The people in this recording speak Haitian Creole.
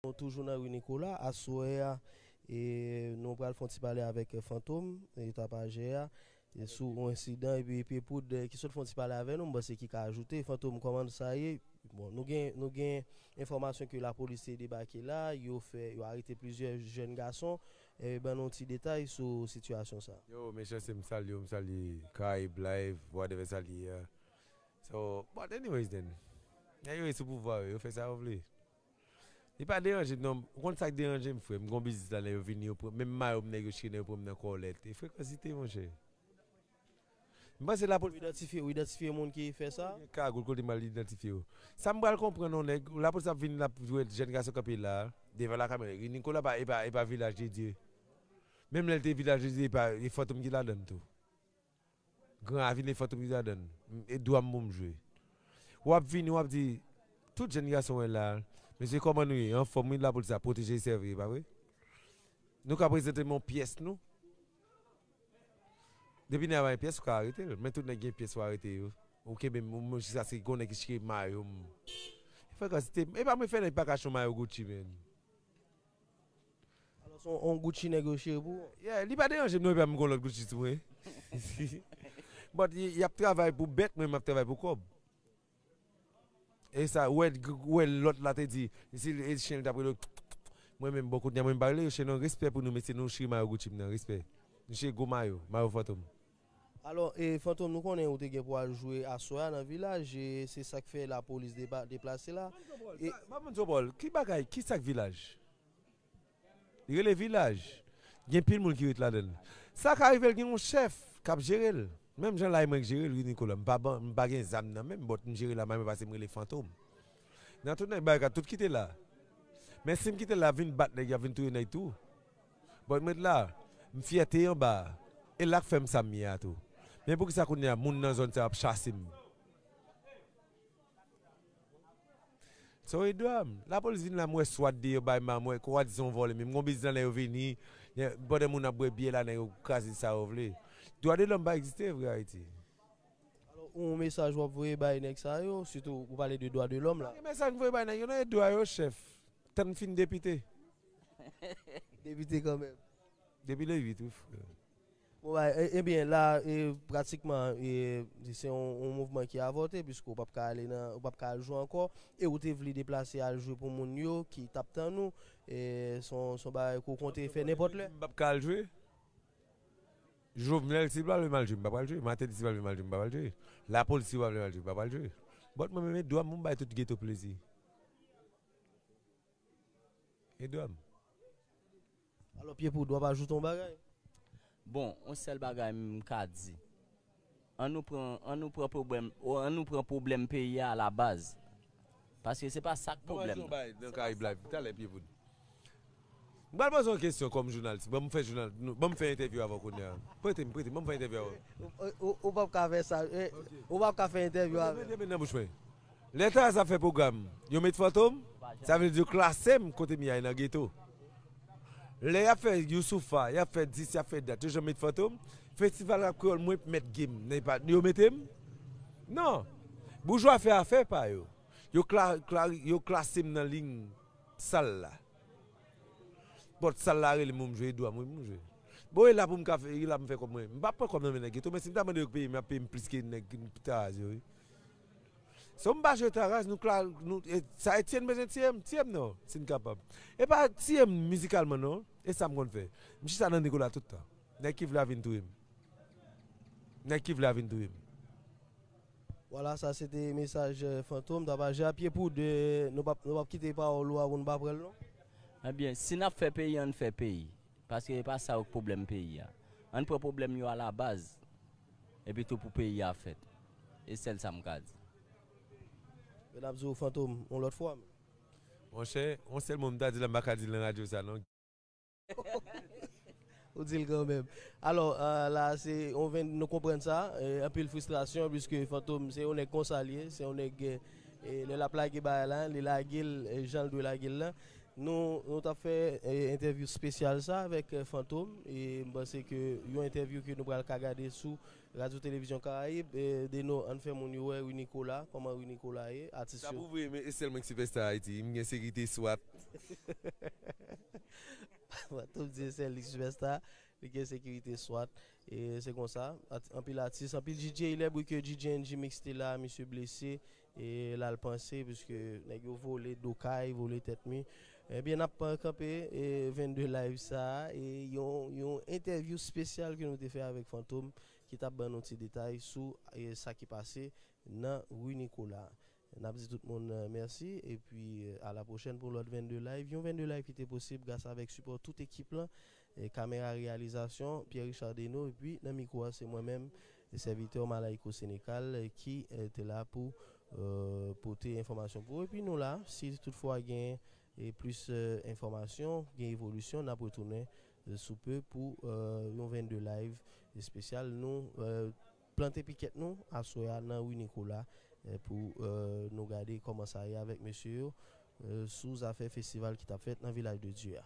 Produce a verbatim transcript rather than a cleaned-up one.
Nou toujou nan ri Nicolas. Aswè a, e, nou pral fè yon ti pale avèk, e, Fantom, e, tapajè a, e, sou yon ensidan, epi Pye Poud, e, ki sot fè yon ti pale avè nou, m panse ki ka ajoute. Fantom, kòman sa ye? Bon, nou gen, nou gen enfòmasyon ke lapolis te debake la, yo fè, yo arete plizyè jèn gason. E, ban nou ti detay sou sitiyasyon sa. Yo, mechanste, m salye w, m salye Karayib Live, whatever sa l ye a. So, but anyways then, nèg yo sou pouvwa yo, yo fè sa yo vle. Li pa deranje m non, ou konn sa k deranje m, frè? M gon biznis la, nèg yo vini, yo pran, menm mayo m nèg yo chire, nèg yo pran m nan kòlèt. E frekansite, monchè. M panse lapolis. Ou idantifye, ou idantifye moun ki fè sa? Gen kagoul kote m al idantifye yo. Sa m pral konprann non, nèg, lapolis ap vin, l ap jwenn jèn gason kanpe la, devan lakamera. Nicolas pa, e pa, e pa Vilaj de Dye. Menm lè l te Vilaj de Dye, e pa, e Fantom ki ladann tou. Gran Ravin e Fantom ki ladann. E dwa m pou m jwe. W ap vini, w ap di, tout jèn gason wè la, mesye, kòman nou ye? Anfòm, wi, lapolis ap pwoteje e sèvi, e pa vre? Nou ka prezante m yon pyès nou. Depi nèg la pa gen pyès, ou ka arete l. Men tout nèg gen pyès, ou arete yo. Ou kenbe m, m, jiskaske gon nèg ki chire mayo m. Frekansite, e pa mwen fè nèg pa ka achte yon mayo Gucci, man. Alò, se yon, yon Gucci nèg yo chire pou ou? Yeah, li pa deranje m non, epi m gon lòt Gucci sou mwen. But y, y ap travay pou bèt, mwen m ap travay pou kòb. E sa, ou wè, ou wè lòt la te di, si e chen li t ap rele, mwen menm, bon, kounye a mwen m pa rele yo chen non, respè pou nou, mesye, nou chire mayo Gucci m nan, respè. Nou chire gwo mayo, mayo Fantom. Alò, e, Fantom, nou konnen ou te gen pou al jwe aswè a nan Vilaj, e se sa k fè lapolis depa-, deplase la. E pa moun Zobòl, ki bagay, ki sa k Vilaj? Li rele Vilaj. Gen pil moun ki ret ladan l. Sa ka rive l gen yon chèf k ap jere l. Menm jan la e mwen k jere l, wi, Nicolas. M pa ban, m pa gen zam nan men m, but m jere la, mwen pase m rele Fantom. Nan tout nèg bagay, tout kite la. Men si m kite l, l ap vin bat nèg, y ap vin touye nèg tou. But m ret la, m fyète anba a. E la k fè m sa m ye a tou. Men poukisa kounye a moun nan zòn sa yo ap chase m? So e dwa m. Lapolis vin la, m wè swat deyò bay ma, m wè kwa di se yon vòlè, men m gon biznis la, nèg yo vini, pandan moun ap bwè byè la, nèg yo kraze sa yo vle. Dwa de lòm pa egziste vre Ayiti. Alò, yon mesaj w ap voye bay nèg sa yo, sitou ou pale de dwa de lòm la. Pa gen mesaj m voye bay nèg yo, non, e dwa yo, chèf. Tann fin depite. Depite kanmenm. Depi le uit, wi, frè. Bon, bay, e, ebyen, la, e, pratikman, e, se yon, yon mouvman ki avòte, piske w p ap ka ale nan, w p ap ka al jwe ankò, e ou te vle deplase al jwe pou moun yo ki t ap tann ou, e, se yon, se yon bagay ke w konte fè nenpòt lè. M p ap ka al jwe. Jovenel, si l pa vle m al jwe, m pa pral jwe. Martelly, si l pa vle m al jwe, m pa pral jwe. Lapolis, si l pa vle m al jwe, m pa pral jwe. But mwen menm, e dwa m pou m bay tout geto plezi. E dwa m. Alò, Pye Poud, w ap ajoute yon bagay? Bon, yon sèl bagay m ka di. An nou pran, an nou pran pwoblèm, o, an nou pran pwoblèm peyi a alabaz. Paske se pa sa k pwoblèm nan. Nan Karayib Live, talè, Pye Poud. M pral poze yon kesyon kòm jounalis. Ban m fè jounal, nou, ban m fè entèvyou avè w kounye a. Prete m, prete m, ban m fè entèvyou avè w. Ou, ou, ou p ap ka fè sa, eh, ou p ap ka fè entèvyou avè m. Mete men nan bouch mwen. Lè Taraz ap fè pwogram, yo met Fantom, sa vle di yo klase m kote m ye a nan geto. Lè y ap fè Youssoupha, y ap fè dis, y ap fè dat, yo janm met Fantom. Festival rap kreyòl, mwen mèt game, nan pa, yo mete m? Non. Boujwa fè afè pa yo. Yo kla-, kla-, yo klase m nan liy sal la. But sal la rele m pou m jwe, e dwa m wi pou m jwe. Bon, e la pou m ka fè, e la m fè kòb mwen. M p ap pran kòb nan men nèg geto, men si m ta mande yo peye m, y ap peye m plis ke nèg Taraz yo, wi. So m pa jwe Taraz, nou kla-, nou, e, sa Etienne bezwen tiye m, tiye m non, si n kapab. E pa tiye m mizikalman non, e sa m konn fè. M chita nan Nicolas tout tan. Nèg ki vle a vin touye m. Nèg ki vle a vin touye m. Vwala, sa se te mesaj, eh, Fantom, tapajè a. Pye Poud, eh, nou p ap, nou p ap kite pawòl ou a pou nou pa pran l non. Ebyen, si n ap fè peyi, ann fè peyi. Paske e pa sa yo k pwoblèm peyi a. Ann pran pwoblèm yo alabaz. Epi tou pou peyi a fèt. E sèl sa m ka di. Men n ap di w Fantom yon lòt fwa. Monchè, yon sèl mo m ta di la, m pa ka di l nan radyo sa non. Ou di l kanmenm. Alò, eh, la, se, on ven, nou konprann sa, eh, anpil fristrasyon, piske Fantom, se yon nèg konsa l ye, se yon nèg, eh, lè l ap lage bagay la, li lage l, eh, jan l dwe lage l lan. Nou, nou t ap fè eh, entèvyou espesyal sa avèk eh, Fantom e m panse ke yon entèvyou ke nou pral ka gade sou Radyo Televizyon Karayib. Eh, Deno, ann fè moun yo wè Rui Nicolas, kòman Rui Nicolas ye, atis yo. Sa pou vre, men e sèl mwen ki sipèsta Ayiti, m gen sekirite swat. Fantom di e sèl li sipèsta, li gen sekirite swat. E se konsa, at- anpil atis, anpil D J, lè bri ke D J N G Mix te la, misye blese, e l al panse, piske nèg yo vole do kay, vole tèt mi. Ebyen, n ap kanpe e vennde live sa a, e yon, yon entèvyou espesyal ke nou te fè avèk Fantom, ki t ap ban nou ti detay sou e sa ki pase nan Rui Nicolas. N ap di tout moun eh, mèsi, epi eh, a la pwochèn pou lòt vennde live. Yon vennde live ki te posib gras avèk sipò tout ekip lan, eh, kamera reyalizasyon, Pierre Richard Deno, epi nan mikwo a se mwen menm, sèvitè Malayko Sénécal, eh, ki eh, te la pou eh, pote enfòmasyon pou ou. Epi nou la, si toutfwa gen eh, plis eh, enfòmasyon, gen evolisyon, n ap retounen eh, sou pe pou eh, yon vennde live espesyal. Nou eh, plante pikèt nou aswè a nan Rui Nicolas eh, pou eh, nou gade kòman sa ye avèk mesye yo eh, sou zafè festival ki t ap fèt nan Vilaj de Dye a.